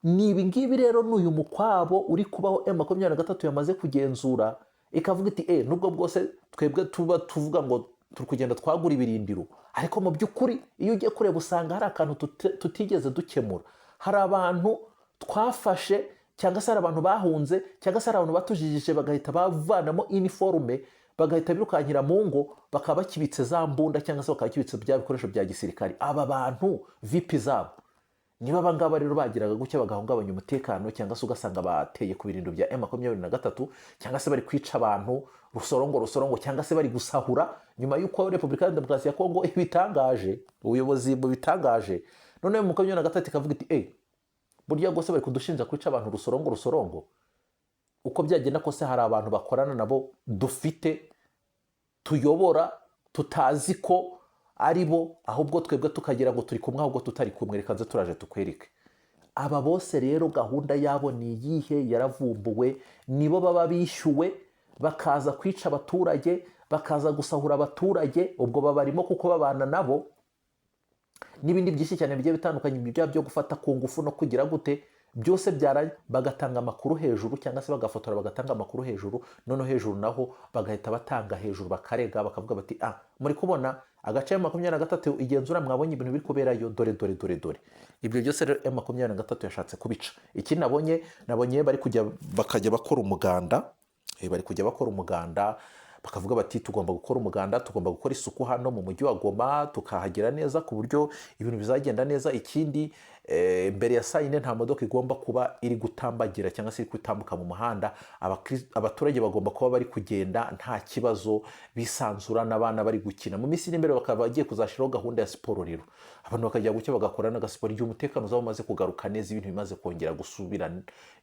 Ni ibingibi rero, ni uyu mukwabo uri kubaho M23 yamaze kugenzura, ikavuga iti: nubwo bwose twebwe tuba tuvuga ngo turi kugenda twagura ibirindiro, ariko mu by'ukuri iyo ugiye kureba usanga hari akantu tutigeze dukemura, hari abantu twafashe Cyangwa se hari abantu bahunze, cyangwa se hari abantu batujijije, bagahita bavanamo iniforume, bagahita birukankira mu ngo, bakaba bakibitse za mbunda, cyangwa se bakaba bakibitse bya bikoresho bya gisirikare. Aba bantu vipi zabo? Niba aba ngaba rero bagiraga gutya bagahungabanya umutekano, cyangwa se ugasanga bateye ku birindiro bya M23, cyangwa se bari kwica abantu rusorongo rusorongo, cyangwa se bari gusahura nyuma y'uko Repubulika ya Demokarasi ya Kongo ibitangaje, ubuyobozi bubitangaje, noneho M23 ikavuga iti: "Eh, burya rwose bari kudushinja kwica abantu rusorongo rusorongo. Uko byagenda kose hari abantu bakorana nabo dufite tuyobora, tutazi ko ari bo, ahubwo twebwe tukagira ngo turi kumwe, ahubwo tutari kumwe. Reka nze turaje tukwereke." Aba bose rero gahunda yabo ni iyihe? Yaravumbuwe. Nibo baba bishyuwe, bakaza kwica abaturage, bakaza gusahura abaturage. Ubwo babarimo kuko babana nabo n'ibindi byinshi cyane bigiye bitandukanye, ibyo byo gufata ku ngufu no kugira gute byose byara, bagatanga amakuru hejuru, cyangwa se bagafotora, bagatanga amakuru hejuru. Noneho hejuru naho bagahita batanga hejuru, bakarega, bakavuga bati: "Ah, muri kubona agace M23 igenzura, mwabonye ibintu biri kuberayo, dore dore dore dore." Ibyo byose rero M23 yashatse kubica. Ikindi nabonye bari kujya bakajya bakora umuganda. Bari kujya bakora umuganda, bakavuga bati: "Tugomba gukora umuganda, tugomba gukora isuku hano mu mujyi wa Goma, tukahagira neza ku buryo ibintu bizagenda neza." Ikindi, mbere ya saa 4 nta modoka igomba kuba iri gutambagira cyangwa se iri gutambuka mu muhanda. Abaturage bagomba kuba bari kugenda nta kibazo, bisanzura, n'abana bari gukina. Mu minsi iri imbere bakaba bagiye kuzashyiraho gahunda ya siporo rero, abantu bakajya gutya bagakora n'agasiporo igihe umutekano uzaba umaze kugaruka neza, ibintu bimaze kongera gusubira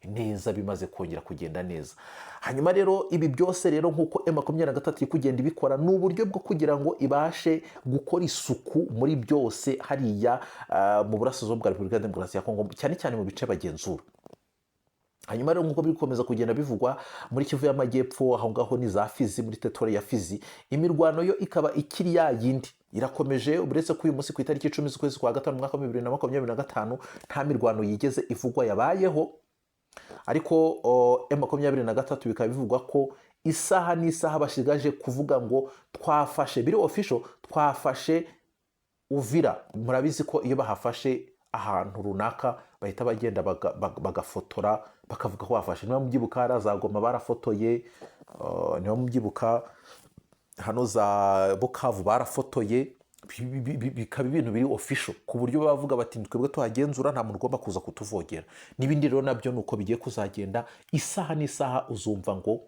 neza, bimaze kongera kugenda neza. Hanyuma rero ibi byose rero, nk'uko M23 iri kugenda ibikora, ni uburyo bwo kugira ngo ibashe gukora isuku muri byose hariya mu burasirazuba bwa Repubulika ya Demokarasi ya Kongo, cyane cyane mu bice bagenzura. Hanyuma rero, nk'uko biri gukomeza kugenda bivugwa, muri Kivu y'Amajyepfo, aho ngaho ni za Fizi, muri teritwari ya Fizi, imirwano yo ikaba ikiri ya yindi, irakomeje, uretse ko uyu munsi ku itariki 10 z'ukwezi kwa gatanu, umwaka wa 2025, nta mirwano yigeze ivugwa yabayeho. Ariko M23 bikaba bivugwa ko isaha n'isaha bashigaje kuvuga ngo twafashe, biri official, twafashe Uvira. Murabizi ko iyo bahafashe ahantu runaka bahita bagenda bagafotora, bakavuga ko bafashe. Niba mubyibuka, hariya za Goma barafotoye, niba mubyibuka hano za Bukavu barafotoye, bikaba ibintu biri official, ku buryo bavuga bati: "Twebwe tuhagenzura, nta muntu ugomba kuza kutuvogera." N'ibindi rero nabyo ni uko bigiye kuzagenda. Isaha n'isaha uzumva ngo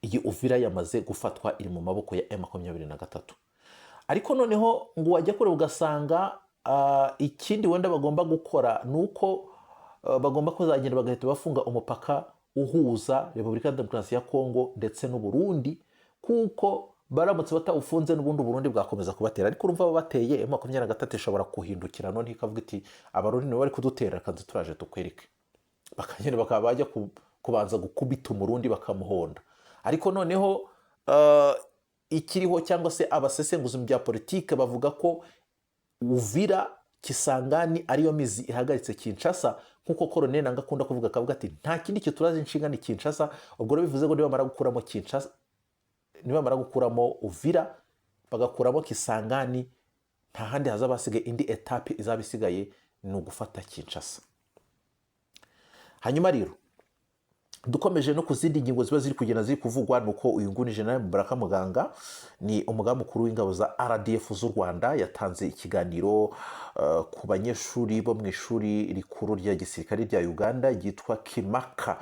iyi Uvira yamaze gufatwa, iri mu maboko ya M23. Ariko noneho ngo wajya kure ugasanga ikindi wenda bagomba gukora ni uko bagomba kuzagenda bagahita bafunga umupaka uhuza Repubulika ya Demokarasi ya Kongo ndetse n'Uburundi, kuko baramutse batawufunze n'ubundi Uburundi bwakomeza kubatera. Ariko urumva babateye, M23 ishobora kuhindukira none ikavuga iti: "Abarundi nibo bari kudutera, kandi turaje tukwereke." Bakagenda bakaba bajya kubanza gukubita Umurundi, bakamuhonda. Ariko noneho ikiriho, cyangwa se abasesenguzi mu bya politike bavuga ko Uvira, Kisangani ariyo mizi ihagaritse Kinshasa, nk'uko Koroneli Nanga akunda kuvuga, akavuga ati: "Nta kindi kiturazi inshinga ni Kinshasa." Ubwo rero bivuze ngo nibamara gukuramo Kinshasa, nibamara gukuramo Uvira, bagakuramo Kisangani, nta handi hazaba hasigaye. Indi étape izaba isigaye ni ugufata Kinshasa. Hanyuma rero dukomeje no ku zindi ngingo ziba ziri kugenda ziri kuvugwa, ni uko uyu nguyu ni General Mubaraka Muganga, ni umugaba mukuru w'ingabo za RDF z'u Rwanda. Yatanze ikiganiro ku banyeshuri bo mu ishuri rikuru rya gisirikare rya Uganda ryitwa Kimaka.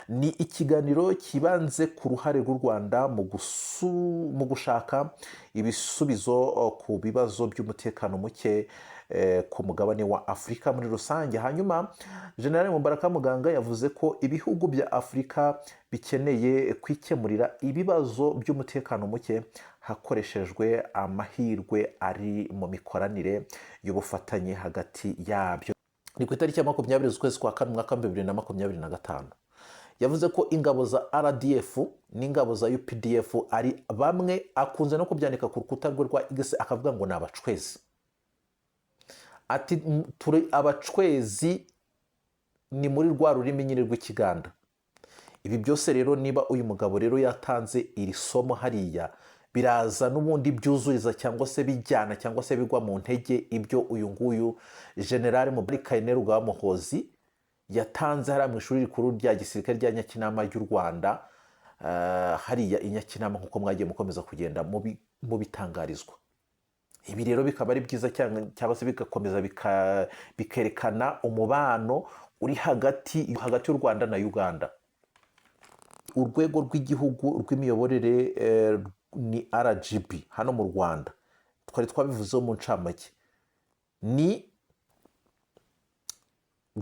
Ni ikiganiro kibanze ku ruhare rw'u Rwanda mu gushaka ibisubizo ku bibazo by'umutekano muke ku mugabane wa Afurika muri rusange. Hanyuma General Mubaraka Muganga yavuze ko ibihugu bya Afurika bikeneye kwikemurira ibibazo by'umutekano muke hakoreshejwe amahirwe ari mu mikoranire y'ubufatanye hagati yabyo. Ni ku itariki ya 20 z'ukwezi kwa kane, umwaka wa 2025. Yavuze ko ingabo za RDF n'ingabo za UPDF ari bamwe. Akunze no kubyandika ku rukuta rwe rwa X, akavuga ngo ni abacwezi, ati: "Turi abacwezi," ni muri rwa rurimi nyine rw'Ikiganda. Ibi byose rero, niba uyu mugabo rero yatanze iri somo hariya, biraza n'ubundi byuzuriza cyangwa se bijyana cyangwa se bigwa mu ntege ibyo uyu nguyu General Mubaraka Kainerugaba Muhoozi. Yatanze hariya mu ishuri rikuru rya gisirikare rya Nyakinama ry'u Rwanda, hariya i Nyakinama, nk'uko mwagiye mukomeza kugenda mubitangarizwa. Ibi rero bikaba ari byiza cyangwa se bigakomeza bikerekana umubano uri hagati y'u Rwanda na Uganda. Urwego rw'Igihugu rw'Imiyoborere ni RGB hano mu Rwanda, twari twabivuzeho mu ncamake, ni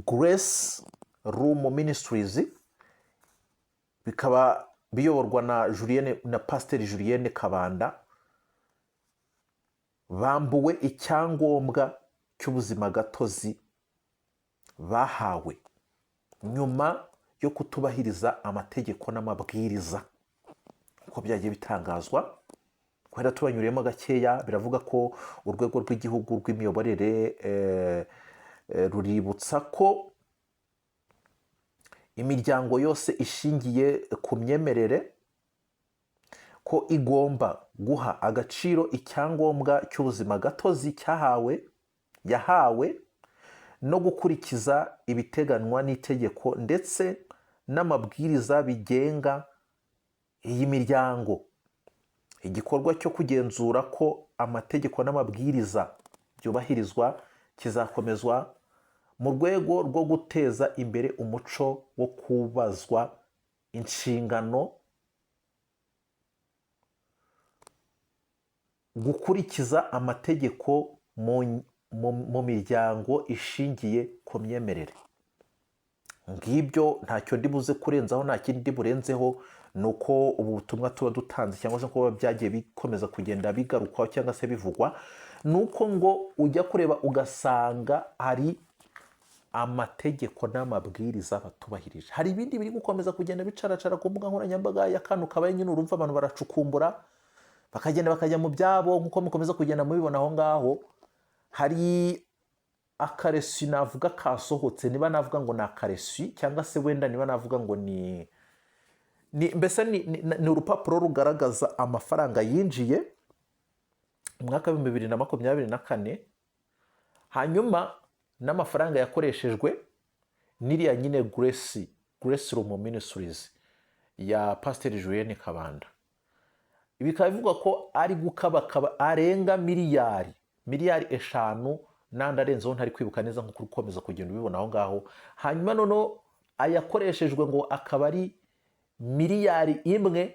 Grace Room Ministries, bikaba biyoborwa na Julienne, na Pasiteri Julienne Kabanda. Bambuwe icyangombwa cy'ubuzima gatozi bahawe nyuma yo kutubahiriza amategeko n'amabwiriza, uko byagiye bitangazwa. Kubera tubanyuriyemo gakeya, biravuga ko Urwego rw'Igihugu rw'Imiyoborere ruributsa ko imiryango yose ishingiye ku myemerere ko igomba guha agaciro icyangombwa cy'ubuzima gatozi cyahawe, yahawe, no gukurikiza ibiteganywa n'itegeko ndetse n'amabwiriza bigenga iyi miryango. Igikorwa cyo kugenzura ko amategeko n'amabwiriza byubahirizwa kizakomezwa mu rwego rwo guteza imbere umuco wo kubazwa inshingano, gukurikiza amategeko mu miryango ishingiye ku myemerere. Ngibyo, ntacyo ndi buze kurenzaho, nta kindi ndi burenzeho. Ni uko ubu butumwa tuba dutanze, cyangwa se kuba byagiye bikomeza kugenda bigarukwaho cyangwa se bivugwa, ni uko ngo ujya kureba ugasanga hari amategeko n'amabwiriza batubahirije. Hari ibindi biri gukomeza kugenda bicaracara ku mbuga nkoranyambaga y'akantu kabaye nyine, urumva abantu baracukumbura, bakagenda bakajya mu byabo, nk'uko mukomeza kugenda mubibona aho ngaho. Hari akaresi navuga kasohotse, niba navuga ngo ni akaresi, cyangwa se wenda niba navuga ngo ni mbese ni urupapuro rugaragaza amafaranga yinjiye mu mwaka wa 2024, hanyuma n'amafaranga yakoreshejwe n'iriya nyine Grace Room Ministries ya Pasiteri Julienne Kabanda. Bikaba bivugwa ko ari gukabakaba arenga miliyari 5 n'andi arenzeho ntari kwibuka neza, nk'uko uri gukomeza kugenda ubibona aho ngaho. Hanyuma noneho ayakoreshejwe ngo akaba ari miliyari 1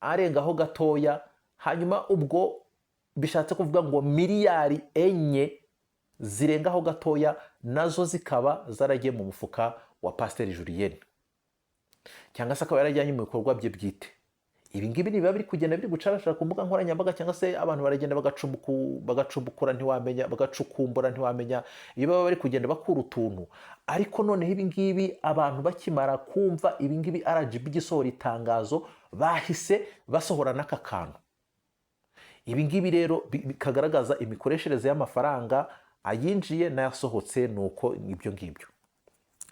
arengaho gatoya. Hanyuma ubwo bishatse kuvuga ngo miliyari 4 zirengaho gatoya nazo zikaba zaragiye mu mufuka wa Pasiteri Julienne, cyangwa se akaba yarajyanye mu bikorwa bye bwite. Ibi ngibi nibiba biri kugenda biri gucarashara ku mbuga nkoranyambaga, cyangwa se abantu baragenda bagacumbukura, ntiwamenya, bagacukumbura, ntiwamenya iyo baba bari kugenda bakura utuntu. Ariko noneho ibi ngibi, abantu bakimara kumva ibi ngibi, RGB igisohora itangazo, bahise basohora n'aka kantu. Ibi ngibi rero bikagaragaza imikoreshereze y'amafaranga ayinjiye n'ayasohotse. Ni uko ibyo ngibyo,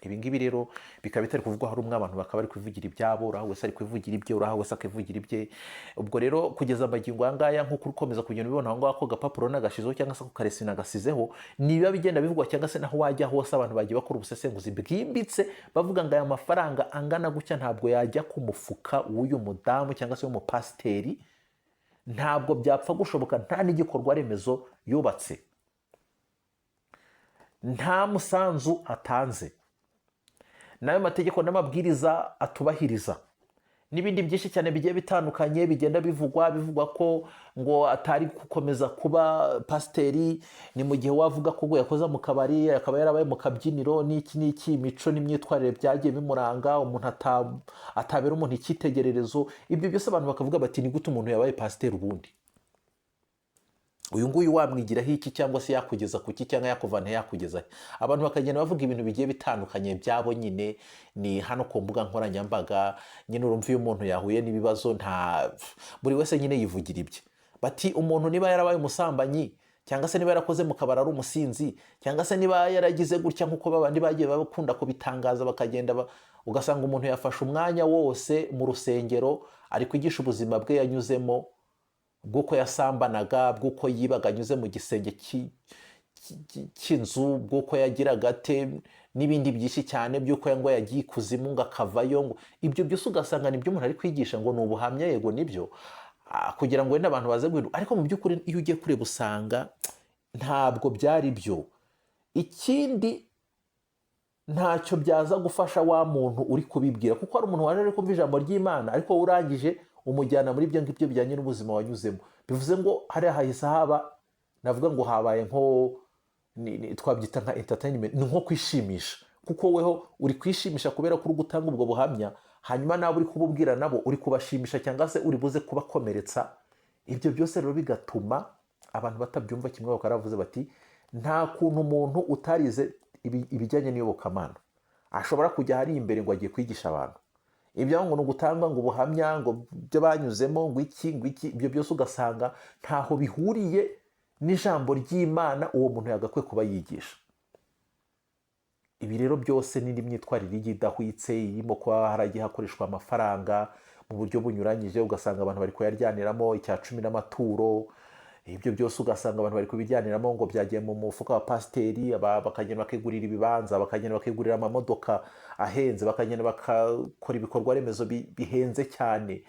ibi ngibi rero bikaba bitari kuvugwa hari umwe, abantu bakaba bari kuvugira ibyabo, uraho wese ari kuvugira ibye, uraho wese akivugira ibye. Ubwo rero kugeza amagingo aya ngaya, nk'uko ukomeza kugenda ubibona aho ngaho, ako gapapuro nagashizeho cyangwa se ako karesi nagasizeho, nibiba bigenda bivugwa, cyangwa se naho wajya hose abantu bagiye bakora ubusesenguzi bwimbitse, bavuga ngo aya mafaranga angana gutya ntabwo yajya ku mufuka w'uyu mudamu cyangwa se w'umupasiteri, ntabwo byapfa gushoboka, nta n'igikorwa remezo yubatse, nta musanzu atanze, n'ayo mategeko n'amabwiriza atubahiriza, n'ibindi byinshi cyane bigiye bitandukanye bigenda bivugwa ko ngo atari gukomeza kuba pasiteri, ni mu gihe wavuga ko ngo yakoze mu kabari, akaba yarabaye mu kabyiniro, n'iki n'iki, imico n'imyitwarire byagiye bimuranga, umuntu atabera umuntu icyitegererezo. Ibyo byose abantu bakavuga bati: "Ni gute umuntu yabaye pasiteri ubundi? Uyu nguyu wamwigiraho iki, cyangwa se yakugeza ku ki, cyangwa yakuvana yakugeza he?" Abantu bakagenda bavuga ibintu bigiye bitandukanye byabo nyine, ni hano ku mbuga nkoranyambaga nyine. Urumva iyo umuntu yahuye n'ibibazo, nta buri wese nyine yivugira ibye. Bati: "Umuntu niba yarabaye umusambanyi, cyangwa se niba yarakoze mu kabari ari umusinzi, cyangwa se niba yaragize gutya," nk'uko babandi bagiye bakunda kubitangaza, bakagenda ugasanga umuntu yafashe umwanya wose mu rusengero ari kwigisha ubuzima bwe yanyuzemo, bw'uko yasambanaga, bw'uko yibaga anyuze mu gisenge. cy'inzu bw'uko yagiraga ate, n'ibindi byinshi cyane by'uko ngo yagiye ikuzimu ngo akavayo, ngo ibyo byose ugasanga nibyo umuntu ari kwigisha ngo ni ubuhamya. Yego nibyo, kugira ngo wenda abantu baze guhinduka, ariko mu by'ukuri iyo ugiye kureba usanga ntabwo byari byo. Ikindi, ntacyo byaza gufasha wa muntu uri kubibwira, kuko hari umuntu waje ari kumva ijambo ry'Imana, ariko wowe urangije umujyana muri ibyo ngibyo bijyanye n'ubuzima wanyuzemo. Bivuze ngo hariya hahise haba, navuga ngo habaye nko twabyita nka entertainment, ni nko kwishimisha, kuko weho uri kwishimisha kubera ko uri gutanga ubwo buhamya, hanyuma nawe uri kububwira nabo uri kubashimisha cyangwa se uri buze kubakomeretsa. Ibyo byose rero bigatuma abantu batabyumva kimwe, bakaba baravuze bati nta kuntu umuntu utarize ibijyanye n'iyobokamana ashobora kujya hariya imbere ngo agiye kwigisha abantu ibyo, ngo ni ugutanga ngo ubuhamya, ngo ibyo banyuzemo, ngo iki, ngo iki. Ibyo byose ugasanga ntaho bihuriye n'ijambo ry'Imana uwo muntu yagakwiye kuba yigisha. Ibi rero byose n'indi myitwarire igiye idahwitse irimo kuba haragiye hakoreshwa amafaranga mu buryo bunyuranyije, ugasanga abantu bari kuyaryaniramo, icya cumi n'amaturo. Ibyo byose ugasanga abantu bari kubijyaniramo ngo byagiye mu mufuka wa pasiteri, bakagenda bakigurira ibibanza, bakagenda bakigurira amamodoka ahenze, bakagenda bakakora ibikorwa remezo bihenze cyane,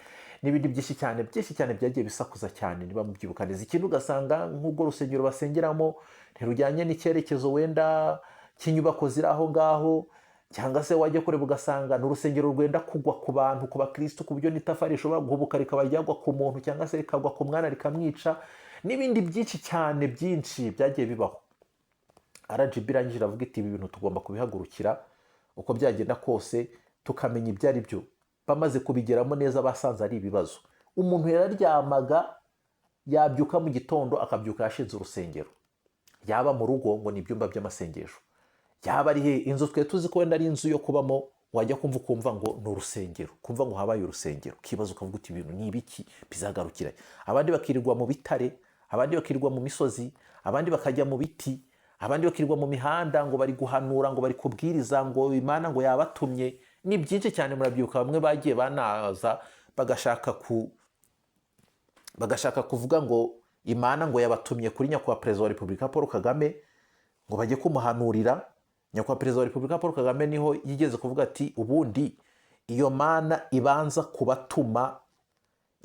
n'ibindi byinshi cyane, byinshi cyane byagiye bisakuza cyane, niba mubyibuka neza. Ikindi, ugasanga nk'ubwo rusengero basengeramo ntirujyanye n'icyerekezo wenda cy'inyubako ziri aho ngaho, cyangwa se wajya kureba ugasanga ni urusengero rwenda kugwa ku bantu, ku bakirisitu, ku buryo n'itafari rishobora guhubuka rikaba ryagwa ku muntu cyangwa se rikagwa ku mwana rikamwica, n'ibindi byinshi cyane, byinshi byagiye bibaho. RGB irangije iravuga iti ibi bintu tugomba kubihagurukira uko byagenda kose, tukamenya ibyo ari byo. Bamaze kubigeramo neza, basanze ari ibibazo. Umuntu yararyamaga, yabyuka mu gitondo akabyuka yashinze urusengero, yaba mu rugo ngo ni ibyumba by'amasengesho, yaba ari he inzu twe tuzi ko wenda ari inzu yo kubamo, wajya kumva ukumva ngo ni urusengero, kumva ngo habaye urusengero, ukibaza ukavuga uti ibintu ni ibiki, bizagarukira? Abandi bakirirwa mu bitare, abandi bakirirwa mu misozi, abandi bakajya mu biti, abandi bakirirwa mu mihanda ngo bari guhanura, ngo bari kubwiriza, ngo Imana ngo yabatumye. Ni byinshi cyane, murabyibuka bamwe bagiye banaza bagashaka kuvuga ngo Imana ngo yabatumye kuri nyakubahwa Perezida wa Repubulika Paul Kagame ngo bajye kumuhanurira. Nyakubahwa Perezida wa Repubulika Paul Kagame niho yigeze kuvuga ati ubundi iyo Mana ibanza kubatuma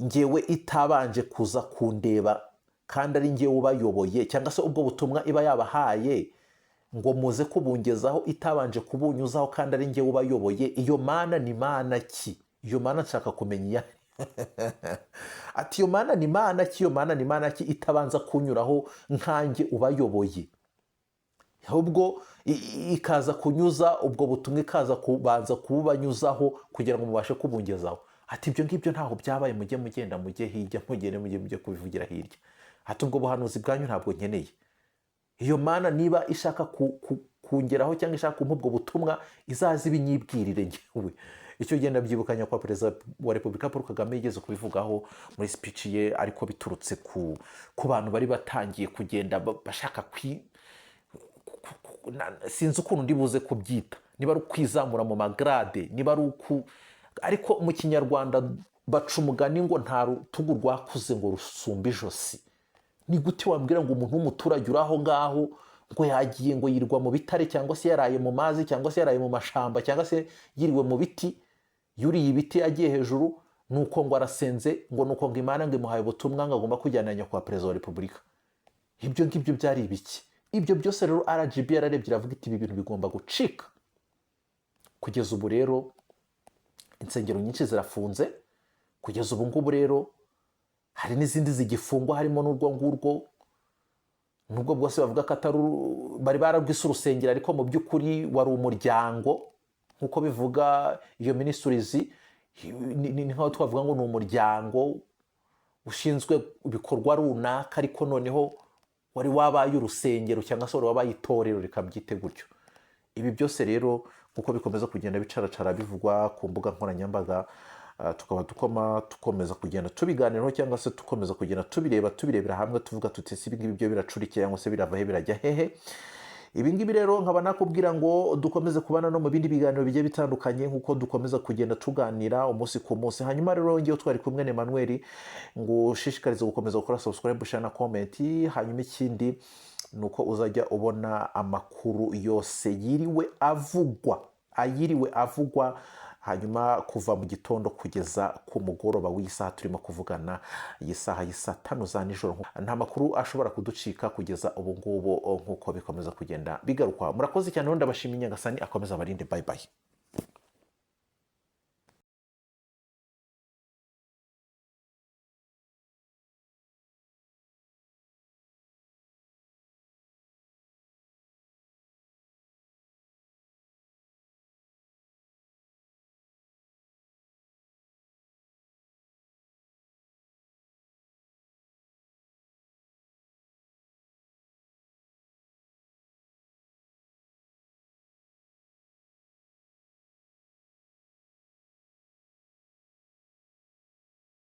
ngewe itabanje kuza kundeba kandi ari ngewe ubayoboye, cyangwa se ubwo butumwa iba yabahaye ngo muze kubungezaho itabanje kubunyuzaho kandi ari ngewe ubayoboye, iyo Mana ni mana ki? Iyo Mana nshaka kumenya iyo ari." Ati iyo Mana ni mana ki? Iyo Mana ni mana ki itabanza kunyuraho nkanjye ubayoboye, ahubwo ikaza kunyuza ubwo butumwa, ikaza kubanza kububanyuzaho kugira ngo mubashe kubungezaho? Ati ibyo ngibyo ntaho byabaye, mujye mugenda mujye hirya, mugende mujye kubivugira hirya. Ati ubwo buhanuzi bwanyu ntabwo nkeneye. Iyo Mana niba ishaka kungeraho cyangwa ishaka kumpa ubwo butumwa, izaze ibinyibwirire ngewe. Icyo gihe ndabyibuka, nyakubahwa Perezida wa Repubulika Paul Kagame yigeze kubivugaho muri speech ye, ariko biturutse ku bantu bari batangiye kugenda bashaka sinzi ukuntu ndi buze kubyita, niba ari ukwizamura mu magrade, niba ari uku, ariko mu Kinyarwanda baca umugani ngo nta rutugu rwakuze ngo rusumbe ijosi. Ni gute wambwira ngo umuntu w'umuturage uri aho ngaho ngo yagiye ngo yirwa mu bitare, cyangwa se yaraye mu mazi, cyangwa se yaraye mu mashamba, cyangwa se yiriwe mu biti, yuriye ibiti agiye hejuru, nuko ngo arasenze, ngo nuko ngo Imana ngo imuhaye ubutumwa ngo agomba kujyana na nyakubahwa Perezida wa Repubulika? Ibyo ngibyo byari ibiki? Ibyo byose rero RGB yararebye iravuga iti ibi bintu bigomba gucika. Kugeza ubu rero insengero nyinshi zirafunze. Kugeza ubu ngubu rero hari n'izindi zigifungwa, harimo n'urwo ngurwo, nubwo bwose bavuga ko atari bari bararwise urusengero, ariko mu by'ukuri wari umuryango nk'uko bivuga iyo ministries. Ni nk'aho twavuga ngo ni umuryango ushinzwe ibikorwa runaka, ariko noneho wari wabaye urusengero cyangwa se wari wabaye itorero, reka mbyite gutyo. Ibi byose rero nk'uko bikomeza kugenda bicaracara bivugwa ku mbuga nkoranyambaga, tukaba dukomeza kugenda tubiganiraho cyangwa se dukomeza kugenda tubireba, tubirebera hamwe, tuvuga tuti ese ibi ngibi byo biracurikiye cyangwa se birava he, birajya hehe? Ibi ngibi rero nkaba nakubwira ngo dukomeze kubana no mu bindi biganiro bigiye bitandukanye nk'uko dukomeza kugenda tuganira umunsi ku munsi. Hanyuma rero ngewe twari kumwe na Emmanuel, ngo ushishikarize gukomeza gukora subscribe, share na comment. Hanyuma ikindi Ni uko uzajya ubona amakuru yose yiriwe avugwa, ayiriwe avugwa, hanyuma kuva mu gitondo kugeza ku mugoroba w'iyi saha turimo kuvugana, iyi saha y'i 5 za nijoro. Nta makuru ashobora kuducika kugeza ubu ngubu, nk'uko bikomeza kugenda bigarukwa. Murakoze cyane rero, ndabashimiye. Nyagasani akomeza abarinde. Bye bye.